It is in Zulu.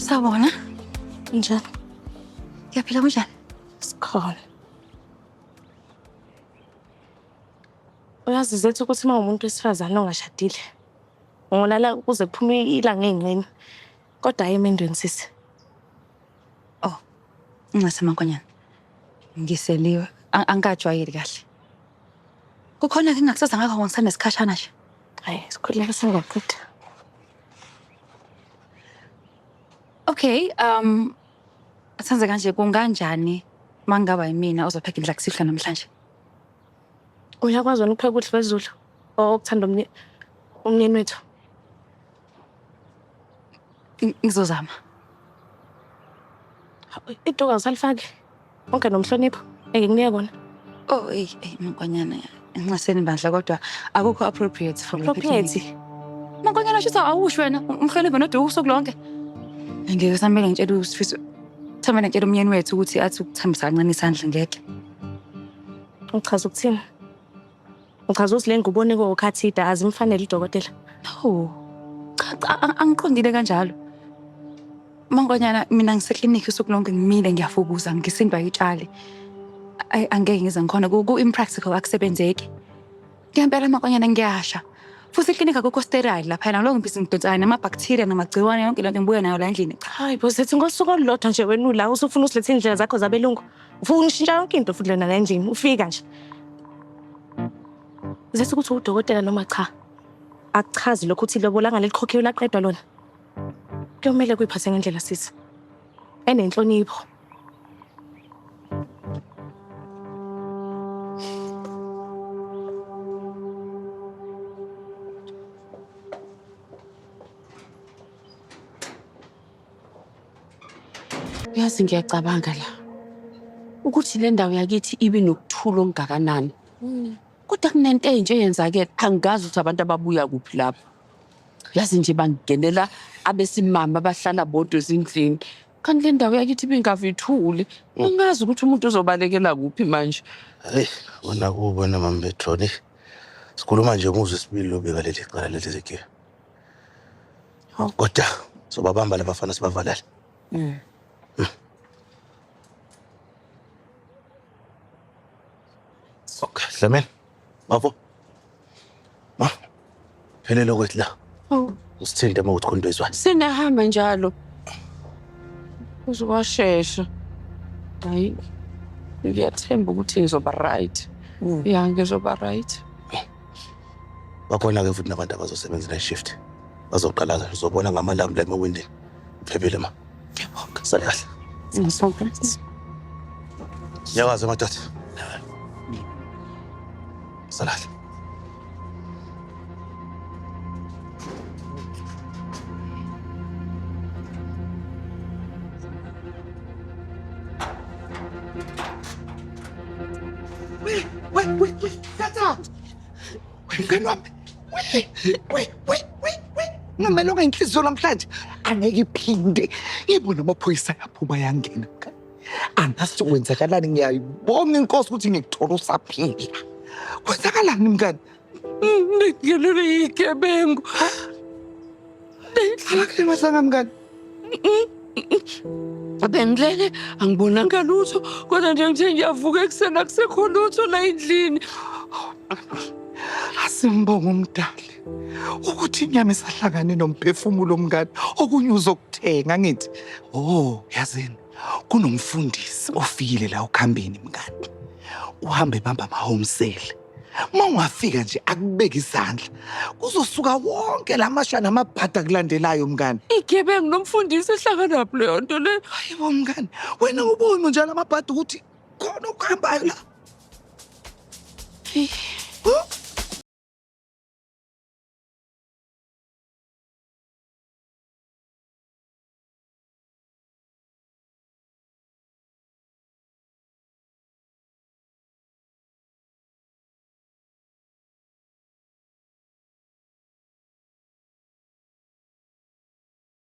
Sawubona. Njani? Ngiyaphila kunjani? Sikhona. Uyazi Zethu ukuthi uma umuntu wesifazane ongashadile, ungolala kuze kuphume ilanga ey'nqeni. Kodwa hhayi emendweni sisi. Oh, ncese mankonyana. Ngiseliwe. Angikajwayeli kahle. Kukhona ke engingakusiza ngakho ngisanesikhashana nje. Hhayi, sikhululeke sengiyaqeda. Okay, asenze kanje kunganjani mangaba yimina ozopheka indla kusihlwa namhlanje? Uyakwazi wena ukupheka ukudla kwesiZulu okuthanda umnyeni wethu? Ngizozama. Iduku awusalifaki konke nomhlonipho engikunike kona. Oh, eyi, eyi, Mankonyana, nxaseni bandla kodwa akukho appropriate for lapha Appropriate. eklinikhi. Mankonyana shuthi awusho wena, umhlonipho noduku usuku lonke. Ngeke samele ngitshele uSifiso, samele ngitshele umyeni wethu ukuthi athi ukuthambisa kancane isandla ngeke. Uchaza ukuthini? Uchaza ukuthi le ngubo onikwe ukhathida azimfanele udokotela. No. Cha, cha, angiqondile kanjalo. Mankonyana mina ngiseklinikhi usuku lonke ngimile ngiyafukuza ngisindwa itshali. Ayi angeke ngize ngikhona ku impractical akusebenzeki. Ngempela Mankonyana ngiyasha. Futhi iklinikhi akukho sterile laphayana ngilokhu ngibhizi ngidonsana nama-bacteria namagciwane yonke lento ngibuya nayo la endlini. Cha. Hayi bo Zethu ngosuku olulodwa nje wena ula usufuna usilethe iy'ndlela zakho zabelungu. Ufuna ushintsha yonke into futhi lena la endlini ufika nje. Zethu ukuthi uwudokotela noma cha. Akuchazi lokho ukuthi ilobola ngalikhokhiwe laqedwa lona. Kuyomele kuyiphathe ngendlela sisi. Enenhlonipho. Uyazi ngiyacabanga la ukuthi le ndawo yakithi ibe nokuthula okungakanani. Kodwa kunento enje eyenzakele angazi ukuthi abantu ababuya kuphi lapho. Yazi nje bangenela abesimame abahlala bodwa ezindlini. Kanti le ndawo yakithi ibingavithuli. Angazi ukuthi umuntu uzobalekela kuphi manje. Hayi, wena kubona mama Betroni. Sikhuluma nje umuzwa isibili lobika leli cala leli zigiya. Kodwa sobabamba labafana sibavalele. Okay, Dlamini. Bafo. Ma. Phelele kwethu la. Hawu. Usithinte uma uthi khona into ezwayo. Sinahamba njalo. Uzokwashesha. Hayi. Ngiyathemba ukuthi ngizoba right. Ya ngizoba right. Bakhona ke futhi nabantu abazosebenza night shift. Bazoqala ke uzobona ngamalambu la emawindini. Phephile ma. Ngiyabonga. Sale kahle. Ngisonke. Ngiyakwazi madoda. Sale kahle. We, we, we, tata. We, mngani wami. We, we, we, we, we. Ngamelonga inhliziyo namhlanje. Angeke iphinde. Ngibona amaphoyisa ayaphuma yangena. Angazi kwenzakalani ngiyayibonga inkosi ukuthi ngikuthola usaphila. Kwenzakalani mngani? Ngingenelwe yigebengu. Abakulimazanga mngani. Bengilele angibonanga lutho kodwa nje ngithe ngiyavuka ekuseni akusekho lutho la endlini. Asimbonga umdali ukuthi inyama isahlangane nomphefumulo mngani okunye uzokuthenga ngithi oh yazini kunomfundisi ofikile la ukhambeni mngani uhambe ebamba ama-home sale uma ungafika nje akubeke izandla kuzosuka wonke la masha namabhada akulandelayo mngani Igebengu nomfundisi ehlanganaphi leyo nto le. Hayibo mngani wena uboni njalo amabhada ukuthi khona okuhambayo la.